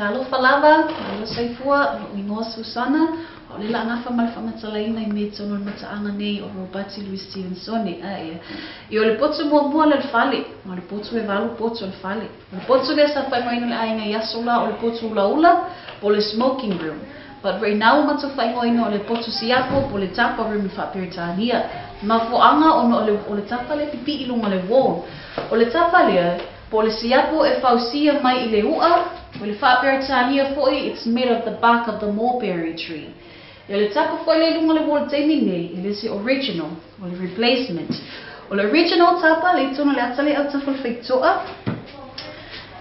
Talofa lava, malo soifua, o lo'u igoa Susana, o le la'agafa ma le faamatalaina i mea tonu o le mataaga nei o Robati Louis Stevensone, a ia. Ia o le potu muamua lea o le fale, ma o le potu e valu potu o le fale. O le potu lea sa faaigoaina e le aiga i aso la o le potu ulaula, po o le smoking room. But right now ua matou faaigoaina o le potu siapo po o le tapa room i Faa-Peretania. Mafuaaga ona o le o le tapa lea e pipii i luga o le wall. O le tapa lea, po o le siapo e fausia mai i le u'a, o le Faa-Peretania foi, it's made of the bark of the mulberry tree. Ia o le tapa foi lea i luga o le wall i le taimi nei, e le o se original, o le replacement. O le original tapa lea i totonu o le ata lea autafa o le faitotoa,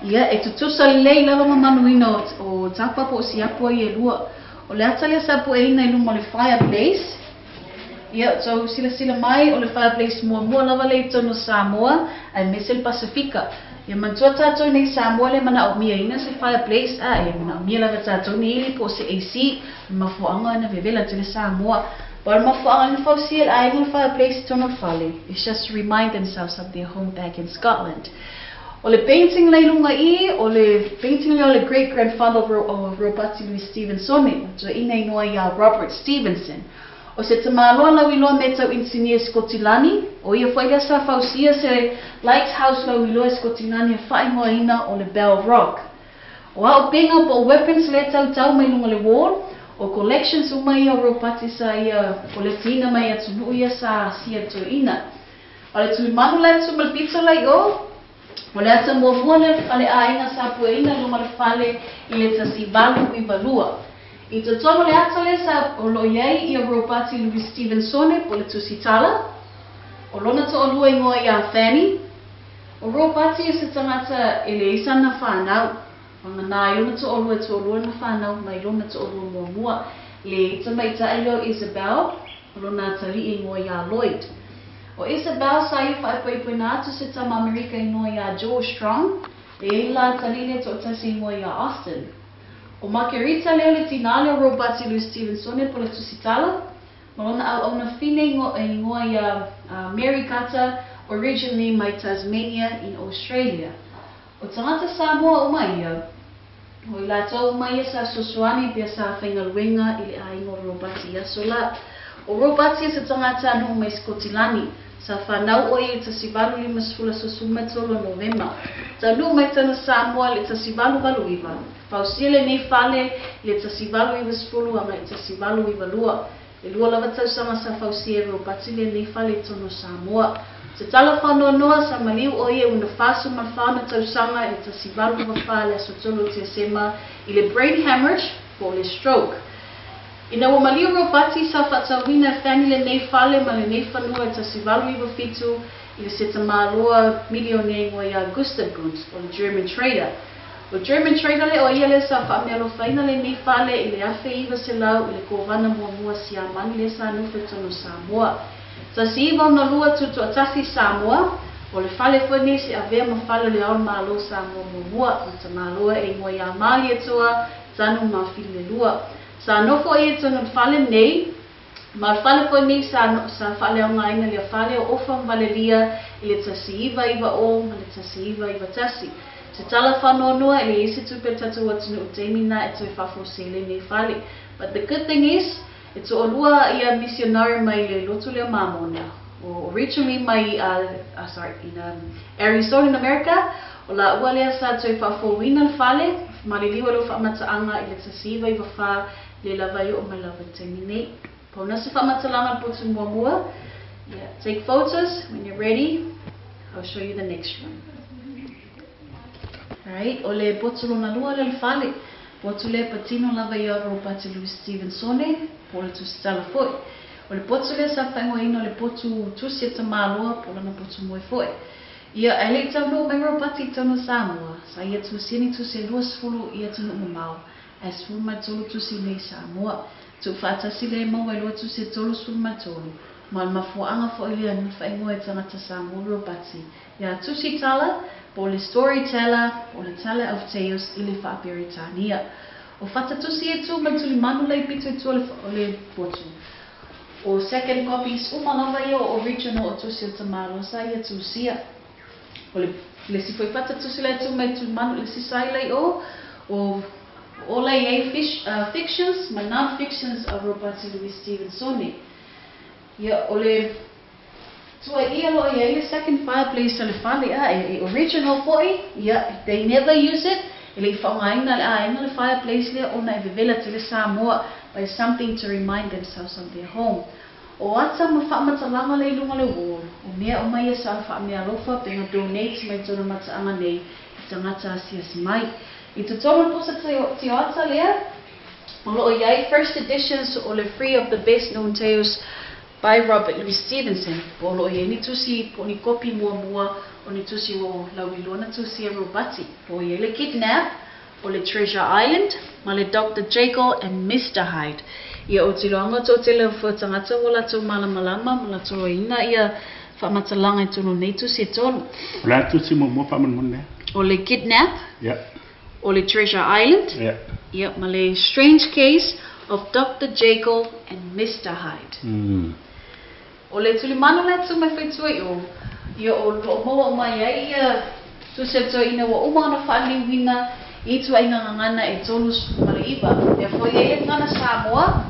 Ia, e tutusa lelei lava ma manuina o tapa po o siapo ia e lua. O le ata lea sa pueina i luma o le fireplace. Ia, tou silasila mai, o le fireplace muamua lava lea i totonu o Samoa, aemaise le Pasefika. Ia, manatua tatou nei Samoa le manaomiaina se fireplace, a, ia, manaomia lava tatou ni ili po o se AC, o le mafuaaga ina vevela tele Samoa. But o le mafuaaga ina fausia e le aiga le fireplace i totonu o le fale, it's just to remind themselves of their home back in Scotland. O le painting lea i luga i i, o le painting lea o le great grandfather o Ropati Louis Stevensone, o toeaina igoa ia Robert Stevenson. O se tamaloa lauiloa me tau inisinia i Sikotilani, o ia foi lea sa fausia se lighthouse lauiloa i Sikotilani e faaigoaina o le Bell Rock. O auupega po o weapons lea tautau mai luga o le wall, o collections uma ia o Ropati sa ia koletiina mai atunuu ia sa asia toeaina. O le tulimanu la e tu ma le pito la i o, o le ata muamua lea o le faleaiga sa pueina i luga o le fale i le 1892. I totonu o le ata lea sa o lo o i ai ia Ropati Louis Stevensone po o le Tusitala, o lona toalua igoa iā Fanny. O Ropati o se tagata e leai sana whanau, whanganā i ona toalua e toalua na whanau mai lona toalua muamua, le tamaitai lea o Isabel, O lona atalii igoa iā Lloyd. ʻO Isabel sa ia faaipoipoina atu se tama Amerika igoa iā George Strong, e i la atalii lea toatasi igoa iā Austin. ʻO Makerita lea o le tinā lea o Robati Louis Stevensone po le Tusitala, ma lona ʻauʻauna fine igoa iā Mary Carter originally mai Tasmania in Australia. ʻO tagata Samoa uma ia. O i latou uma ia sa fesoasoani pea sa faigaluega i le aiga o Robati i aso la. O Robati o se tagata noho mai Sikotilani. Sa fanau o ia i 1850 aso 13 o Novema. Taunuu mai tana Samoa i le 1889. Fausia lenei fale i le 1890 agai 1892. E lua lava tausaga sa fausia e Ropati lenei fale i totonu o Samoa. Se tala faanoanoa, sa maliu o ia i ona 44 ona tausaga i le 1894 le aso 3 o Tesema i le brain hemorrhage po o le stroke. Ina ua maliu Ropati, sa faatauina e Fanny lenei fale ma lenei fanua i 1897 i le setamāloa milionea igoa iā Gustav Gunt o le German trader. O German Trader le o ia lea sa faamealofaina lenei fale i le 1900 i le Kovana muamua Siamani lea sa nofo i totonu o Samoa. 1962 tutoatasi Samoa, o le fale foi nei se avea ma fale o le Ao Malo Samoa muamua, ma tamaloa e igoa iā Malietoa, Tanu ma Fililelua. Sa nofo ia i totonu o le fale nei, Ma le fale foi nei sa sa faaleaogaina lea fale o Ofa ma Valelia i le 1990 ma le 1991. Se tala faanoanoa e leai se tupe a le tatou atunuu taimi na e toe faafoseile nei fale. But the good thing is, e toalua ia missionary mai le lotu lea Mamona, o originally mai uh, sorry, in um, Arizona in America, o laua lea sa toe faafouina le fale, maliliu e lou faamataaga i le 1994 Le lava e oo mai lava i le taimi nei. Pau na se faamatalaga le potu muamua. Yeah, take photos when you're ready. I'll show you the next room. Alright, o le potu lona lua lea o le fale. Potu lea e patino lava ia Ropati Louis Stevensone, po o le Tusitala foi. O le potu lea sa faaigoaina o le potu tusi a Tamaloa, po o lana potu moe foi. Ia, ae le i taunuu mai Ropati i totonu o Samoa, sa ia tusia ni tusi e 20 i atunuu mamao. Ae 13 tusi nei i Samoa. Tuufaatasi lea e maua ai loa tusi e 33, ma o le mafuaaga foi lea na faaigoa e tagata Samoa Ropati iā Tusitala, po o le Story Teller, po o le Teller of Tales i le Faa-Peretania. O fata tusi e tu ma le tulimanu la i pito i tua o le potu. O second copies uma lava ia o original o tusi o tamaloa sa ia tusia. O le isi foi fata tusi la e tu mai tulimanu i le isi sai la i o, o. O la i ai fish, fictions ma non-fictions a Ropati Louis Stevensone. Ia, o le tuaia lo i ai le second fireplace o le fale a e original foi, ia, they never use it. E le i faaaogaina le aiga le fireplace lea ona e vevela tele Samoa by something to remind themselves of their home. O ata ma faamatalaga le i luga le wall, o mea o mai e sa faameaalofa pe na donate mai tona mataaga nei i tagata asiasi mai. I totonu le posa tioata lea, o loo i ai first editions o le three of the best known tales by Robert Louis Stevenson. Po o loo i ai ni tusi po o ni kopi muamua o ni tusi o lauiloa na tusi e Robati. Po o i ai le Kidnap, o le Treasure Island, ma le Dr. Jekyll and Mr. Hyde. Ia o tiloanga o tele o fua tagata ua latou malamalama ma latou loaina ia faamatalaga i tonu nei tusi e tolu. O le a tusi muamua faamolemole lea? O le Kidnap, o le Treasure Island, ia, ma le Strange Case of Dr. Jekyll and Mr. Hyde. O le tulimanu la e tu mai faitua i o, ia o loo maua uma mai ai ia tusi a le toeaina ua uma ona faaliliuina i ituaiga gagana e 39. Lea foi ai le gagana Samoa,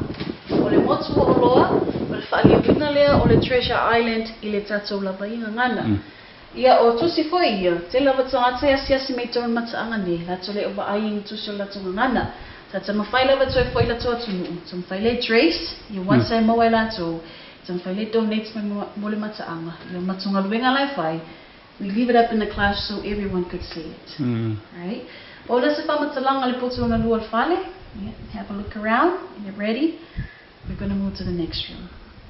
o le motu o oloa, o le faaliliuina lea o le Treasure Island i le tatou lava i gagana. Ia o tusi foi ia, tele lava tagata e asiasi mai tonu mataaga nei, latou le o vaai i ni tusi o latou gagana. Sa taumafai lava toe foi latou atunuu, taumafai le trace, ia once e maua e latou, taumafai le donate mai mo le mataaga. Ia o matou galuega la e fai, we leave it up in the class so everyone could see it. Right? O le se faamatalaga le poto ona lua o le fale. Yeah, have a look around and get ready. We're going to move to the next room.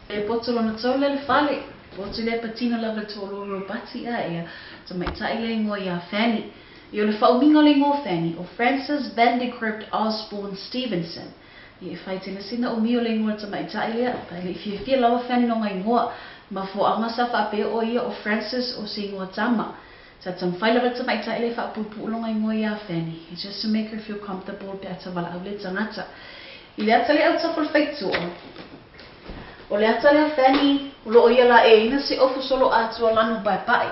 Le poto lona tolu le fale. Poto lea patino lava le toalua o Robati a ea, tamaitai le igoa iā Fanny. Ia o le faaumiga o le igoa o Fanny, o Frances Vandegrift Osborne Stevenson. Ia e fai tele sina umi o le igoa o le tamaitai lea, ae le i fiafia lava Fanny lona igoa. Mafuaaga sa faapea o ia o Frances o se igoa tama. Sa taumafai lava le tamaitai lea e faapuupuu lona igoa iā Fanny, it's just to make her feel comfortable pe a tavalaau le tagata. I le ata lea autafa o le faitoa, o le ata lea Fanny, o loo ia laeiina se ofu solo atua lanu paepae.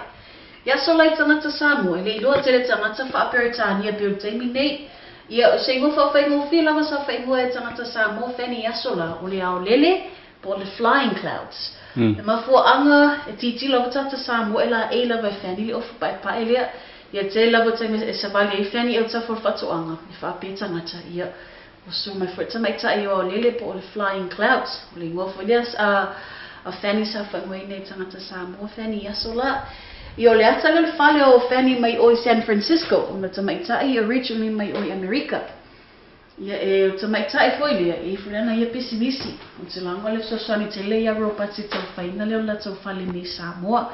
I aso la i tagata Samoa, e le iloa tele tagata faa-Peretania pei o le taimi nei. Ia, o se igoa faafaigofie lava sa faaigoa e tagata Samoa Fanny i aso la, o le aolele, po o le flying clouds. E mafuaaga e tilotilo lava tagata Samoa e laei lava e Fanny le ofu paepae lea. Ia tele lava taimi e savali ai Fanny i autafa o le faatoaga, e faapea tagata, ia, ua sue mai foi le tamaitai o aolele po o le flying clouds. O le igoa foi lea a a Fanny sa faaigoaina e tagata Samoa Fanny i aso la. Ia o le ata lea o le fale o Fanny mai o i San Francisco, ona tamaitai originally mai o i Amerika. Ia e o tamaitai foi lea, e ifo lea na ia pisinisi. O te lago le fesoasoani tele ia Ropati taufaina lea o le latou fale nei i Samoa.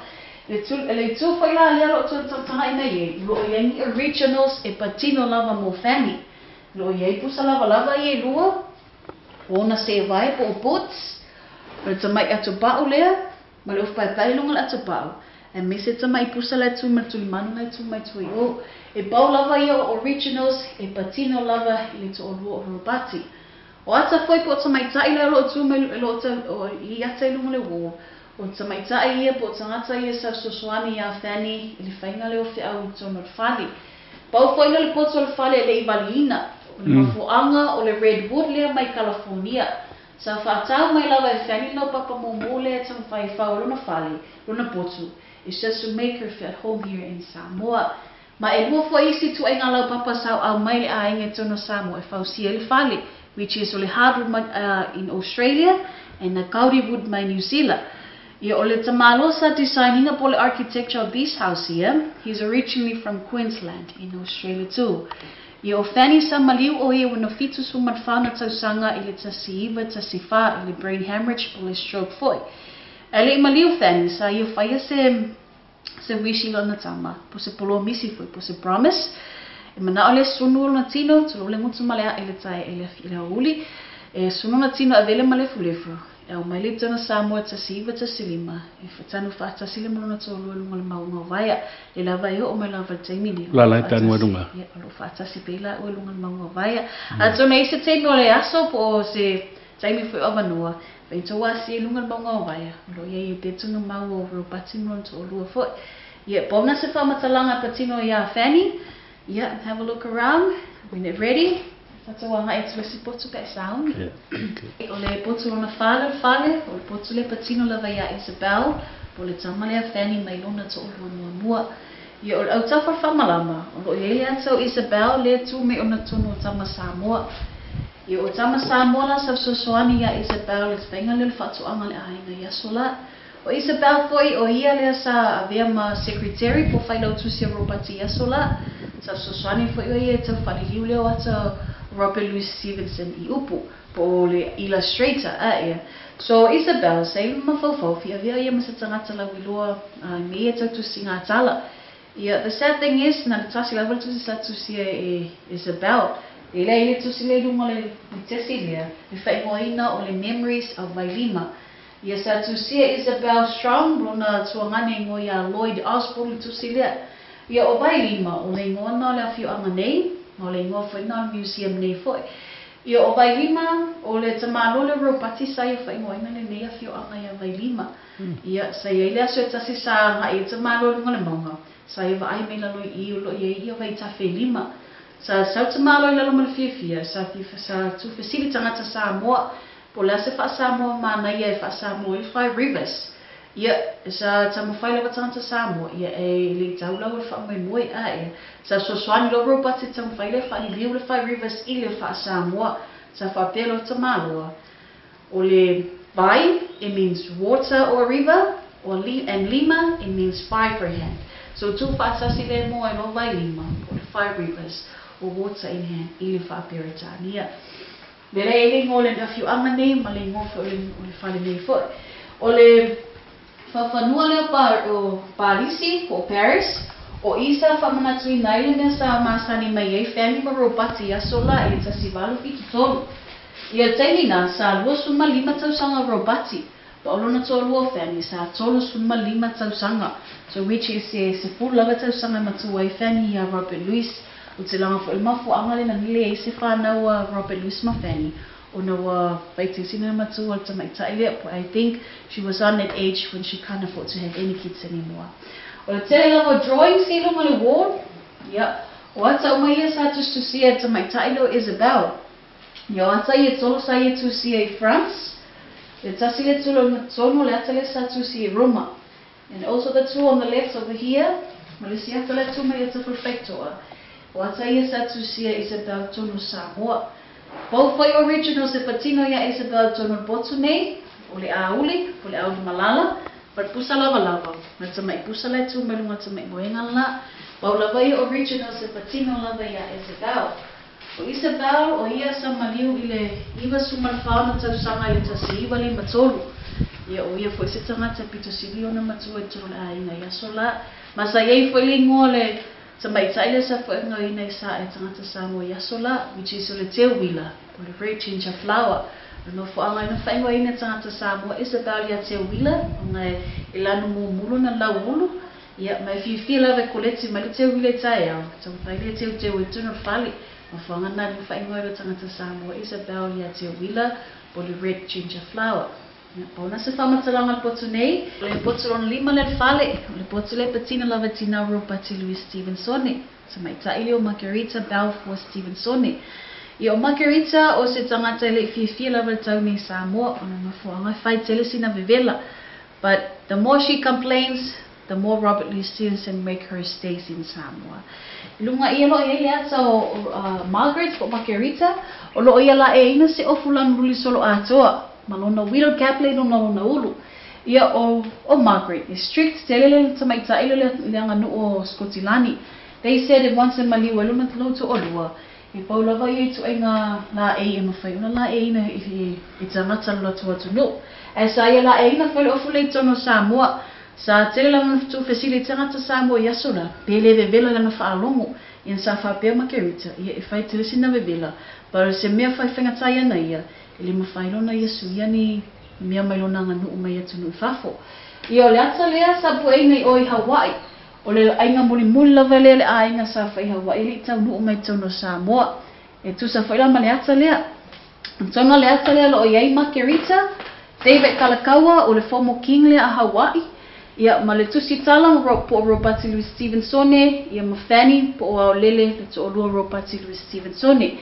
Le tu, le itu foi la lea o loo toe tautagai nei ai, o loo i ai ni originals e patino lava mo Fanny. O loo i ai pusa lavalava ia e lua, o ona seevae po o boots, o le tamai atopau lea, ma le ofu paepae i luga o le atopau, aemaise tamai pusa la e tu ma le tulimanu la e tu mai tua i o. E pau lava ia o originals e patino lava i le toalua o Ropati. O ata foi po o tamaitai lea o loo tu mai o loo tau i ata i luga o le wall, o tamaitai ia po o tagata ia sa fesoasoani iā Fanny i le faiga lea o feau i totonu o le fale. Pau foi lea o le poto o le fale e le i valiina, o le mafuaaga o le redwood lea mai Kalafonia. Sa faatau mai lava e Fanny laupapa mumu lea e taumafai e fau ai lona fale, lona potu, it's just to make her feel at home here in Samoa. Ma e lua foi isi ituaiga laupapa sa auau mai le aiga i totonu o Samoa e fausia ai le fale, which is o le hardwood mai in Australia and the kauri wood mai New Zealand. Ia o le tamaloa sa design ina po o le architecture of this house here, he's originally from Queensland in Australia too. Ia o Fanny sa maliu o ia ua na 74 ona tausaga i le 1914 i le brain hemorrhage po o le stroke foi. Ae le i maliu Fanny, sa ia faia se se wish i lona tama, po se polomisi foi, po se promise. E manao le sunu o lona tino, tulou le gutu ma le ae le tae i le i le aoauli. E sunu lona tino avele ma lefulefu. E aumai le tona Samoa 1915, e fatanu faatasi le ma lona toalua i luga o le mauga o Vaea. Le lava e oo mai lava i le taimi nei, o loo Lala e tanu ai faatasi, luga. ia, o loo faatasi pea i laua i luga o le mauga o Vaea. Atonu e i ai se taimi o le aso po o se taimi foi o avanoa, fai tou asia i luga o le mauga o Vaea, o loo i ai e te tunu mau o Ropati ma lona toalua foi. Ia, pau na se faamatalaga e patino iā Fanny. Ia, have a look around when it ready. Tatou agai atu i le isi potu pe a sauni. O le potu lona fa lea o le fale, o le potu lea e patino lava ia Isabel, po o le tama lea a Fanny mai lona toalua muamua. Ia, o le autafa o le faamalama, o lo o i ai le ata o Isabel lea e tu mai ogatotonu o tama Samoa. Ia, o tama Samoa la sa fesoasoani ia Isabel i le faiga lea o le faatoaga a le aiga i aso la. O Isabel foi, o ia lea sa avea ma secretary po o failautusi a Ropati i aso la. Sa fesoasoani foi o ia e tau faaliliu lea o ata o Robert Louis Stevenson i upu, po o le illustrator, a ea. So, o Isabel, sa i le mafaufau, fia avea ia ma se tagata lauiloa i mea ia tau tusiga tala. Ia, the sad thing is, na le tasi lava le tusi sa tusia e Isabel. E leai le tusi lea i luga o le tesi lea, le faaigoaina o le Memories of Vailima. Ia sa tusia Isabel Strong lona tuagane igoa ia Lloyd Osborne le tusi lea. Ia o Vailima, o le igoa na o le afioaga nei, ma o le igoa foi na o le museum nei foi. Ia o Vailima, o le tamālo lea o Ropati sa ia faaigoaina lenei afioaga ia Vailima. Ia, sa i ai le aso e tasi sa agai ai tamālo i luga o le mauga, sa ia vaai mai lalo i i o lo o i ai ia vaitafe e lima. Sa sau tamālo i lalo ma le fiafia, sa sa tuufesili tagata Samoa Po o le a se faa-Samoa manaia e faa-Samoa ai le Five Rivers? Ia, sa taumafai lava tagata Samoa, ia e le i tau lau o le faamoemoe, a ia, sa fesoasoani loa Robert e taumafai lea faaliliu le Five Rivers i le faa-Samoa. Sa faapea loa tamaloa, o le vai, it means water or river, or li, and lima, it means five for hand. So tuufaatasi lea e moa ai loa vai lima, po o le Five Rivers, or water in hand, i le faa-Peretania. Lea e le igoa o le afioaga nei ma le igoa foi o le fale nei foi. O le fafanua lea o Palisi po o Paris, o i sa faamanatuina ai le mea sa masani mai ai Fanny ma Robati i aso la i le 1873. I le taimi na, sa 25 tausaga o Robati, ma o lona toalua o Fanny sa 35 tausaga, so which is e sefulu lava tausaga e matua ai Fanny ia Robert Louis. O te laga foi o le mafuaaga lena na leai se fanau a Robert Louis ma Fanny ona ua faitauina le matua o le tamaitai lea po I think she was on that age when she can't afford to have any kids anymore. O le tele lava o drawings i luga o le wall, ia, o ata uma ia sa tusitusia e le tamaitai lea o Isabel. Ia o ata ia tolo sa ia tusia i France, le tasi lea tolo tonu le ata lea sa tusia i Roma. And also the two on the left over here, ma le isi ata lea tu mai ata Fulfaitoa. O ata ia sa tusia Isabel tonu Samoa. Pau foi originals e patino ia Isabel tonu le potu nei, o le auli, po le auli malala, ma le pusa lavalava, ma le tamai pusa la e tu mai luga o le tamai moega la. Pau lava ia originals e patino lava ia Isabel. O Isabel, o ia sa maliu i le 94 tausaga i le 1953. Ia, o ia foi se tagata pito sili ona matua i totonu o le aiga i aso la. Ma sa i ai foi le igoa o le tamaitai lea sa faaigoaina i sa e tagata Samoa i aso la, which is o le teuila, o le red ginger flower. O le nofoaga na faaigoaina e tagata Samoa Isabel ia Teuila, ona e lanu mumu lona lauulu. Ia, ma e fiafia lava e koleti mai le teuila i taeao, taumafai lea e teuteu ai totonu o le fale. Mafuaaga na le faaigoa ai o tagata Samoa Isabel ia Teuila po o le red ginger flower. Ia, pau na se faamatalaga o le potu nei. O le potu lona lima lea o le fale, o le potu lea e patina lava e Tinau Ropati Louis Stevensone, tamaitai lea o Margherita Balfour Stevensone. Ia, o Margherita o se tagata e le i fiafia lava i le tau nei i Samoa, ona mafuaaga e fai tele sina vevela. But the more she complains, the more Robert Louis Stevenson make her stays in Samoa. I luga ia loa i ai le ata o Margaret po o Makerita, o loo ia la e ina se ofu lanu luli solo atoa, ma lona widow cap le i luna lona ulu. Ia o o Margaret, e strict tele le tamaitai le le aganuu o Skotilani. They said if once e maliu ai lona lou toalua, e pau lava ia i tuaiga laei e mafai ona laeiina i tagata lo latou atunuu. Ae sa ia laeiina foi le ofu le i totonu o Samoa. Sa tele lava ona tuufesili i tagata Samoa i aso la, pe le vevela lana faalogo, ia sa faapea Makerita, ia e fai tele sina vevela, but o se mea fai faigata ana ia, e le mafai lona ia suia ni mea mai lona aganuu mai atunuu i fafo. Ia o le ata lea sa pueina i o i Hawaii, o le aiga mulimuli lava lea le aiga sa fai i Hawaii e le i taunuu mai totonu o Samoa. E tusa foi la ma le ata lea. O totonu o le ata lea o lo o i ai Makerita, David Kalakaua, o le former king lea a Hawaii, ia, ma le tusi tala po o Robati Louis Stevensone, ia ma Fanny po o Aolele, le toalua o Robati Louis Stevensone.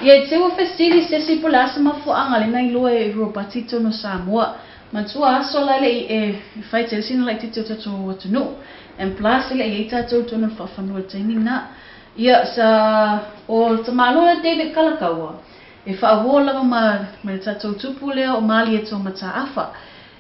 Ia, i te ua fesili se isi po o le a se mafuaaga lea na iloa e Ropati i totonu o Samoa. Manatua aso la e le i e fai tele sina laitiiti o tatou atunuu. And plus e le i i ai tatou i totonu o le faafanua i le taimi lena. Ia, sa, o le tamaloa lea David Kalakaua, e faauo lava ma, ma le tatou tupu lea o Malietoa Mataafa.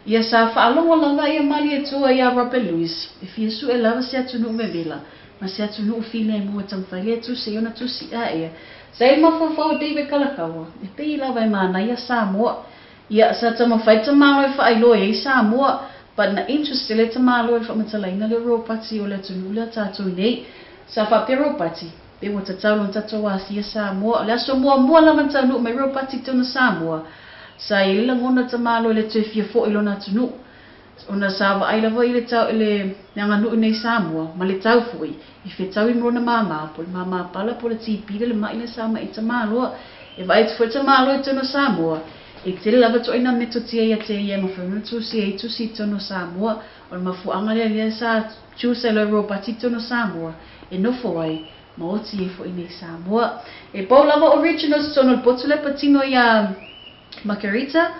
Ia, sa faalogo lava ia Malietoa iā Robert Louis, e fia sue lava se atunuu vevela, ma se atunuu filemu e taumafai lea e tusi ai ona tusi. A ia, sa i le mafaufau o David Kalakaua, e pei lava e manaia Samoa. Ia, sa taumafai le tamaloa e faailoa i ai Samoa, but na interest tele le tamaloa i le faamatalaina lea o Ropati o le atunuu lea tatou i nei. Sa faapea Ropati, pe ua tatau loa ona tatou asia Samoa. O le aso muamua lava na taunuu mai Ropati i totonu o Samoa, sa i ai le lagona o le tamaloa i le toe fia foi i lona atunuu. Ona sa vaai lava i le tau, le aganuu i nei Samoa, ma le tau foi, e fetaui ma lona māmā, po o le māmā pala po o le TB le ma'i lea sa ma'i tamaloa. E vaai atu foi le tamaloa i totonu o Samoa, e tele lava ituaiga metotia ia te ia e mafai ona tusi ai tusi i totonu o Samoa. O le mafuaaga lea lea sa choose ai loa e Ropati i totonu o Samoa e nofo ai ma oti ai foi nei Samoa. E pau lava originals i totonu o le potu lea patino iā Margarita,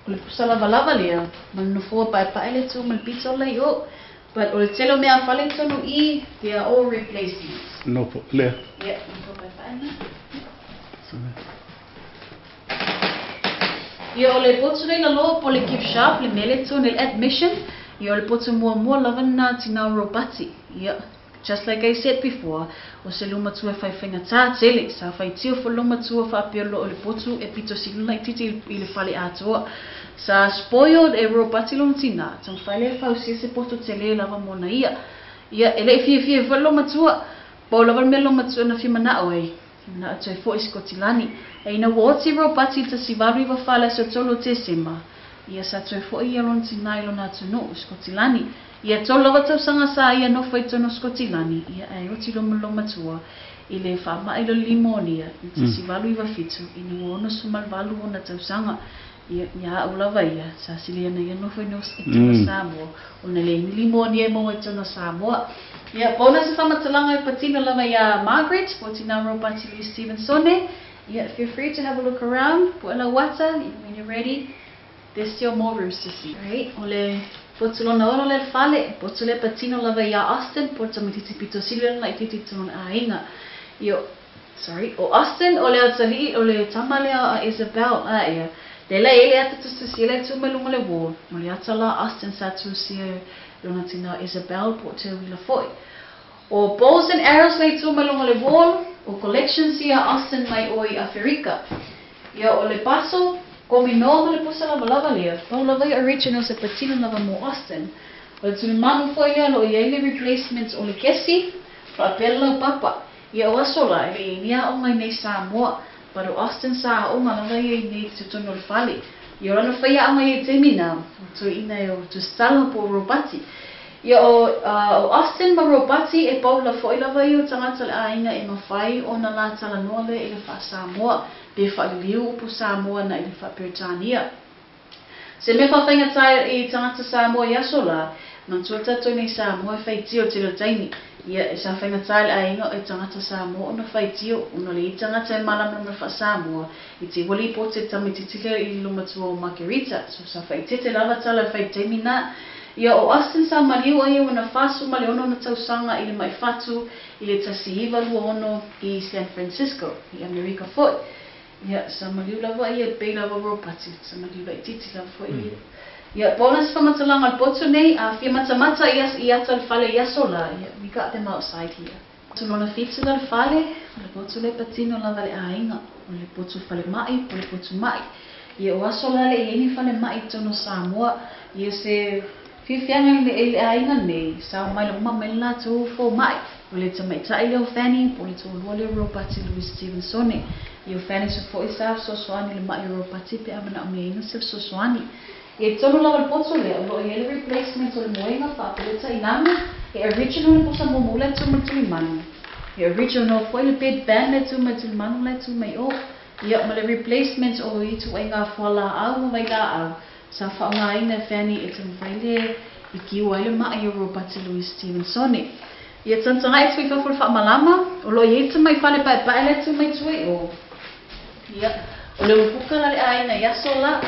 o le pusa lavalava lea, ma le nofoa paepae le tu ma le pito la i o. But o le tele o mea fale i totonu i, they are all replacements. Nofo lea. Yeah, nofoa paepae na. Ia, o le potu nei lalo po o le gift shop, le mea lea i totonu i le admission, ia o le potu muamua lava lena a Tina o Ropati. Ia, just like I said before, o se luma matua e fai faigata tele, sa faitio foi le luma matua faapea loa o le potu e pito sili ona laitiiti i le fale atoa. Sa spoiled e Ropati lona tina, taumafai lea e fausia se poto tele lava mo na ia. Ia, e le i fiafia ai foi le luma matua, pau lava le mea luma matua na fia manao ai, na toe foi i Sikotilani. E ina ua oti Ropati i le 1894 le aso 3 o Tesema, ia sa toe foi ia lona tina i lona atunuu, i Sikotilani. Ia 3 lava tausaga sa ia nofo i totonu o Sikotilani, ia ae oti loa ma le luma matua i le faamai le limonia i le 1897 ina ua 68 ona tausaga. Ia, ia au lava ia, sa sili ana ia nofo i totonu o Samoa, ona e leai ni limonia e maua i totonu o Samoa. Ia, pau lena o se faamatalaga e patino lava iā Margaret, po o Tina Ropati Louis Stevensone. Ia, feel free to have a look around, pu'e lau ata, when you're ready, there's still more rooms to see. Right, o le potu lona ono lea o le fale, potu lea patino lava iā Austin, po o le tamaitiiti pito sili ona laitiiti i totonu o le aiga. Ia, sorry, o Austin o le atalii o le tama lea a Isabel, a ia, lea la e i ai le ata tusitusia lea e tu mai luga o le wall, o le ata la a Austin sa tusia e lona tina o Isabel po o Teuila foi. O bows and arrows lea i tu mai luga o le wall, o collections ia a Austin mai o i Aferika. Ia, o le paso, komino ma le pusa lavalava lea, pau lava ia originals e patino lava mo Austin. O le tulimanu foi lea o lo o i ai le replacement o le kesi, faapea le laupapa. Ia, o aso la, e le i ai ni aoga i nei Samoa, but o Austin sa aoga lava ia i nei i totonu o le fale. Ia, o lana faiaoga ia i le taimi na, o toeaina e o Tusitala po o Ropati. Ia, o, o Austin ma Ropati e pau lafoai lava ia o tagata o le aiga e mafai ona la talanoa lea i le faa-Samoa, pe faaliliu upu Samoa na i le faa-Peretania. Se mea faafaigata i tagata Samoa i aso la, manatua tatou nei Samoa e faitio i le tele o taimi. Ia, e sa faigata i le aiga o tagata Samoa ona faitio, ona o le i tagata e malamalama i le faa-Samoa, i te ua lipoti e le tamaitiiti lea i le luma matua o Margarita. So sa faaeteete lava tala e fai i le taimi na. Ia, o Austin sa maliu ai ua na 46 ona tausaga i le mai fatu i le 1926 i San Francisco, i Amerika foi. Ia, sa maliu lava ia e pei lava o Ropati, sa maliu laitiiti lava foi ia. Ia, pau lena o se faamatalaga o le potu nei, a fia matamata i i ata o le fale i aso la, ia, we got them outside here. Potu lona fitu lea o le fale, o le potu lea e patino lava i le aiga, o le potu falemai po o le potu mai. Ia, o aso la e le i ai ni falemai i totonu o Samoa, ia se fiafiaga i le i le aiga nei, sa omai uma mai le latou fomai, o le tamaitai lea o Fanny po o le toalua lea o Ropati Louis Stevensone. Ia, o Fanny so foi sa fesoasoani i le ma'i o Ropati pe a manaomia se fesoasoani. Ia, i totonu lava o le potu lea, o lo o i ai le replacement o le moega faapea le tainaga, e original le pusa mumu lea e tu mai le tulimanu. E original foi le bedpan lea e tu mai le tulimanu la e tu mai o. Ia, ma le replacement o ituaiga fualaau ma vailaau sa faaaogaina e Fanny e taumafai le i kiu ai le ma'i o Ropati Louis Stevensone. Ia, tagatagai atu i fafo i le faamalama, o lo o i ai le tamai fale paepae lea e tu mai tua i o. Ia, o le umukuka la le aiga i aso la.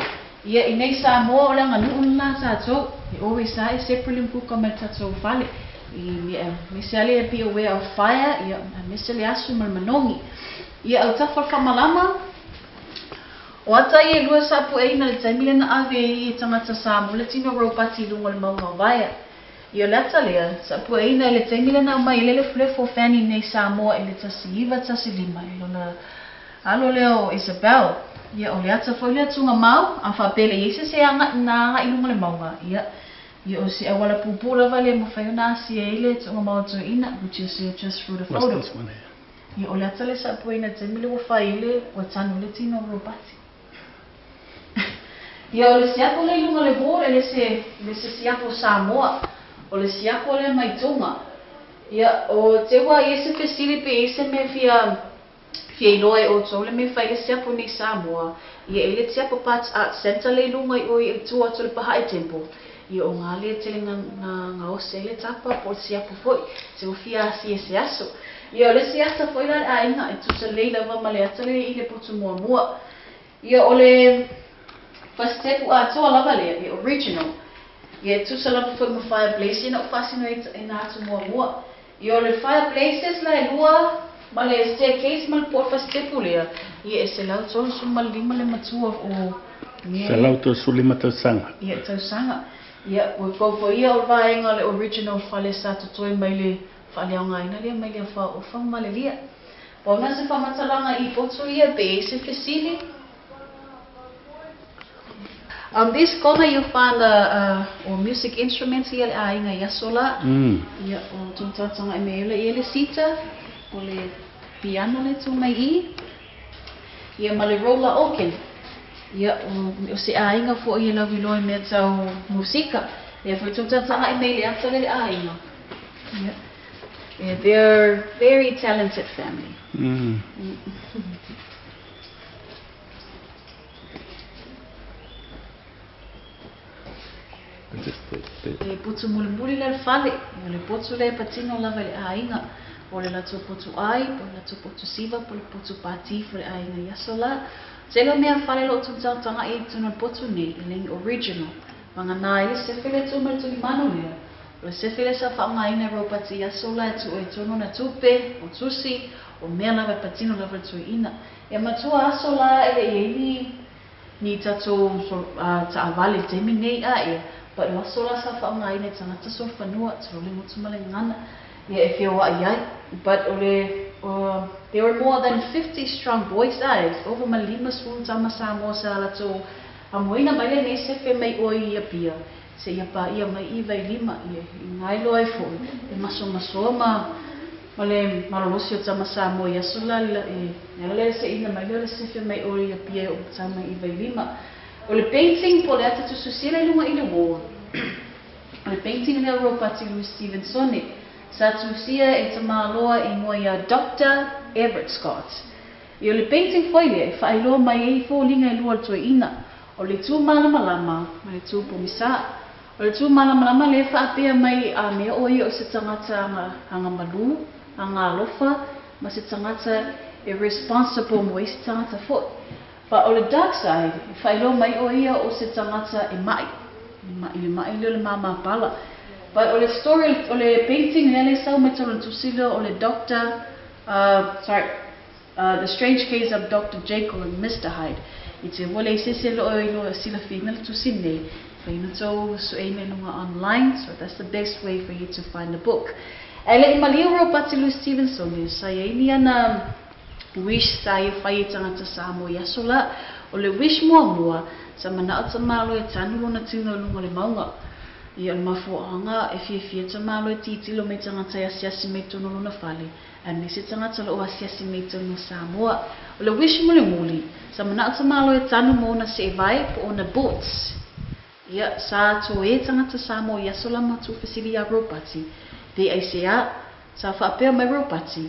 Ia, i nei Samoa o le aganuu lena a tatou. E always lava e separate le umukuka mai le tatou fale. I mea, aemaise lava le be aware of fire, ia, aemaise le asu ma le manogi. Ia, autafa o le faamalama, o ata ia e lua sa pueina i le taimi lea na ave ai e tagata Samoa le tino robati i luga o le mauga o Vaea. Ia, o le ata lea, sa pueina i le taimi lea na aumai ai le lefulefu o Fanny nei Samoa i le 1915 i lona alo lea o Isabel. Ia, o le ata foi lea tugamau, a faapea e le i ai se isi e agai, na agai i luga o le mauga, ia, ia o se auala pupuu lava lea e mafai ona asia ai le tugamau a toeaina, which is just through the What's photo. this one here? Ia, o le ata lea sa pueina i le taimi lea ua fai ai le, ua tanu le tino o Robati. Ia, o le siapo lea i luga o le wall, e le se, e le se siapo Samoa, o le siapo lea mai Tonga. Ia, o te ua i ai se fesili pe i ai se mea fia, fia iloa e outou le mea fai le siapo nei Samoa, ia e le Tiapo Parts Art Centre le i luga i o i tua atu o le Baha'i Temple. Ia o ngā lea tele nga, nga, gaosi ai le tapa po o le siapo foi, te ua fia asia i se aso. Ia o le isi ata foi la le aiga e tusa lelei lava ma le ata lea i le potu muamua. Ia o le fasitepu atoa lava lea, e original. Ia e tusa lava foi ma fireplace ia na ou faasino ai i na atu muamua. Ia o le fireplaces la e lua ma le staircase ma le po o le fasitepu lea, ia e 135 le matua o mea ia. 135 tausaga. Ia tausaga. Ia ua pau foi ia o le vaega o le original fale sa totoe mai le faaleaogaina lea mai le afaofa ma le lia. Pau na se faamatalaga i potu ia pe i ai se fesili. On this corner you'll find the uh, or music instruments ia le aiga i aso la. Ia o tou tautoga e mea ia le sita, o le piano le tu mai i. Ia ma le roller organ. Ia o, o se aiga foi e lauiloa i mea tau musika. Ia foi tou tautoga e mea i le ata le le aiga. Ia. Yeah, they're very talented family. E potu mulimuli la le fale, o le potu lea e patino lava i le aiga, o le latou potu ai, po o le latou potu siva, po o le potu pati fo le aiga i aso la. Tele o mea fale o lo o tūtaotaga i totonu o le potu nei, e le ni original. Vagana ai le sefe lea tuu mai le tulimanu lea, o le sefe lea sa faaaogaina e Robati i aso la e tuu ai tonu ona tupe, o tusi, o mea lava e patino lava i le toeaina. E matua aso la e le i ai ni ni tatou taavale i le taimi nei a ia, but o aso la sa faaaogaina e tagata solofanua, tulou le motu ma le gagana, ia e feoai ai. But o le there were more than 50 strong boys a e ova ma le 50 tama Samoa sa latou amoina mai lenei sefe mai oe i Apia seia paia mai i Vailima, ia i Ngailoa ai foi, e masomasoa ma Ma le malolosi o tama Samoa i aso la e ala lea seina mai lea o le sefe mai oe i Apia e oo tama i Vailima. O le painting po o le ata tusitusia i luga i le wall. O le painting lea o Ropati Louis Stevensone sa tusia e Tamaloa i ingoa ia Doctor Everett Scott. I o le painting foi lea e faailoa mai ai foliga e lua o le toeaina, o le itu malamalama ma le itu pomisa. O le tūmalamalama lea e faapea mai a mea o ia o se tagata aga, aga malū, aga alofa, ma se tagata e responsible mo isi tagata foi. But o le dark side, e faailoa mai o ia o se tagata e maʻi, e maʻi, le maʻi lea o le māmā pala. But o le story, o le painting lea lea e sau mai totonu o le tusi lea o le Doctor, sorry, The Strange Case of Doctor Jekyll and Mister Hyde. I te ua leai se isi e loo e iloa silafia le tusi nei, fai ina tou sueina i luga online, so that's the best way for you to find the book. Ae le i maliu Ropati Louis Stevenson e sa iai ni ana wish sa ia fai e tagata Samoa i aso la. O le wish muamua, sa manao tamalo e tanu lona tino i luga o le mauga. Ia o le mafuaaga e fiafia tamalo e titilo mai tagata e asiasi mai totonu o lona fale, Aemaise tagata o lo o asiasi mai i totonu o Samoa. O le wish mulimuli, sa manao tamalo e tanu mo ona seevae po o ona boots. Ia, sa toe tagata Samoa i aso la matou fesili ia Ropati, te aisea, sa faapea mai Ropati,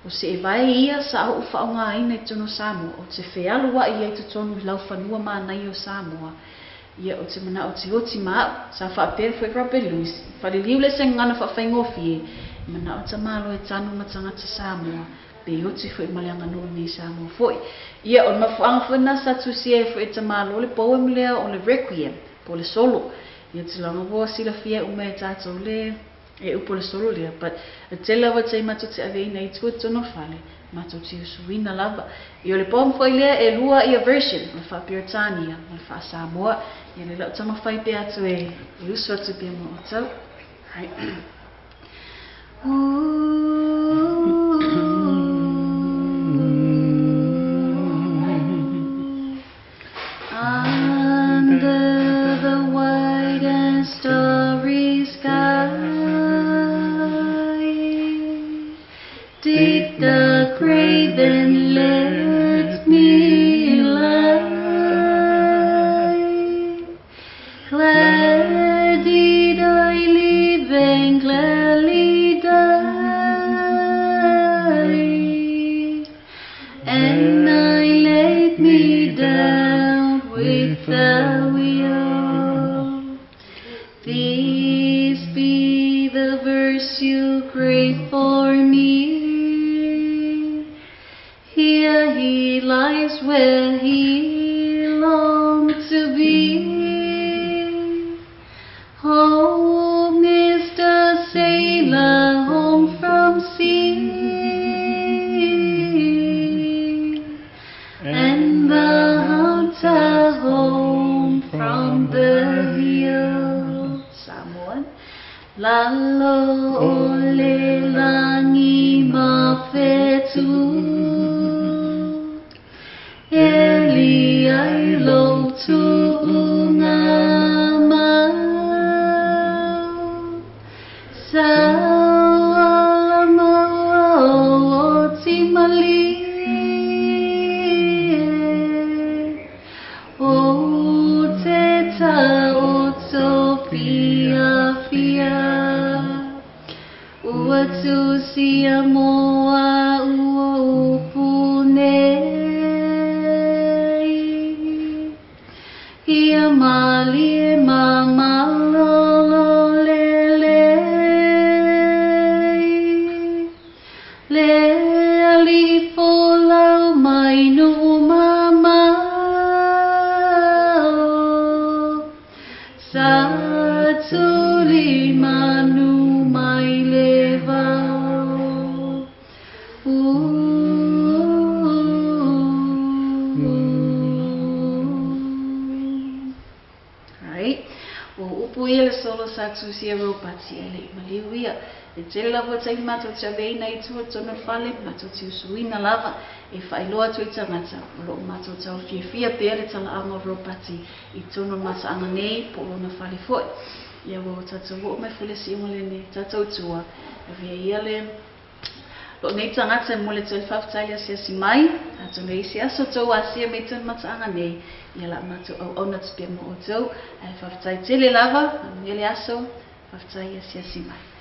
o seevae ia sa ou faaaogaina i totonu o Samoa, ou te fealuai ai totonu i laufanua manaia o Samoa. Ia, ou te manao otioti ma au, sa faapea foi Robert Louis, i faleliu le se gagana faafaigofie, e manao tamalo e tanu ma tagata Samoa. Pe oti foi ma le aganuu nei i Samoa foi. Ia, o le mafuaaga foi lena sa tusia ai foi e tamālo le poem lea o le Requiem, po o le solo. Ia, tulaga ua silafia uma e tatou le e upu o le solo lea, but e tele lava taimi matou te aveina i tua i totonu o le fale, matou te usuina lava. Ia, o le poem foi lea e lua ia version, o le faa-Peretania ma le faa-Samoa. Ia, lea la ou taumafai pea atu e usu atu pea mo outou. Right. Under the white and starry sky, did the craven let me lie? Glad did I live and gladly die, and I laid me down with the will. This be the verse you crave for me. Here he lies where he longed to be. Home is the sailor, home from sea, and the hunter home from the hill. Samoan. Lalo o le lagi ma fetu, e li ai lou tuuga mau. Sa ala maua o oti malie, o te taoto fiafia. Ua tusia mo au o upu nei, ia malie ma malolo lelei, le alii folau mai nuu mamao, sa tuli manu mai le vao. Alright. Ua upu ia le solo sa tusia Ropati e le i maliu ia. E tele lava o taimi matou te aveina i tua i totonu o le fale, matou te usuina lava e faailoa atu i tagata o lo o matou tau fiafia pea le talaaga o Ropati i totonu o le mataaga nei po o lona fale foi. Ia ua tatou oo mai foi le siuga lenei tatou tua, avea ia le lou nei tagata e momoli atu ai le faafetai i le asiasi mai, atonu e i ai se aso tou asia mai totonu o le mataaga nei, ia la matou auauna atu pea mo outou. Ae faafetai tele lava, manuia le aso, faafetai asiasi mai.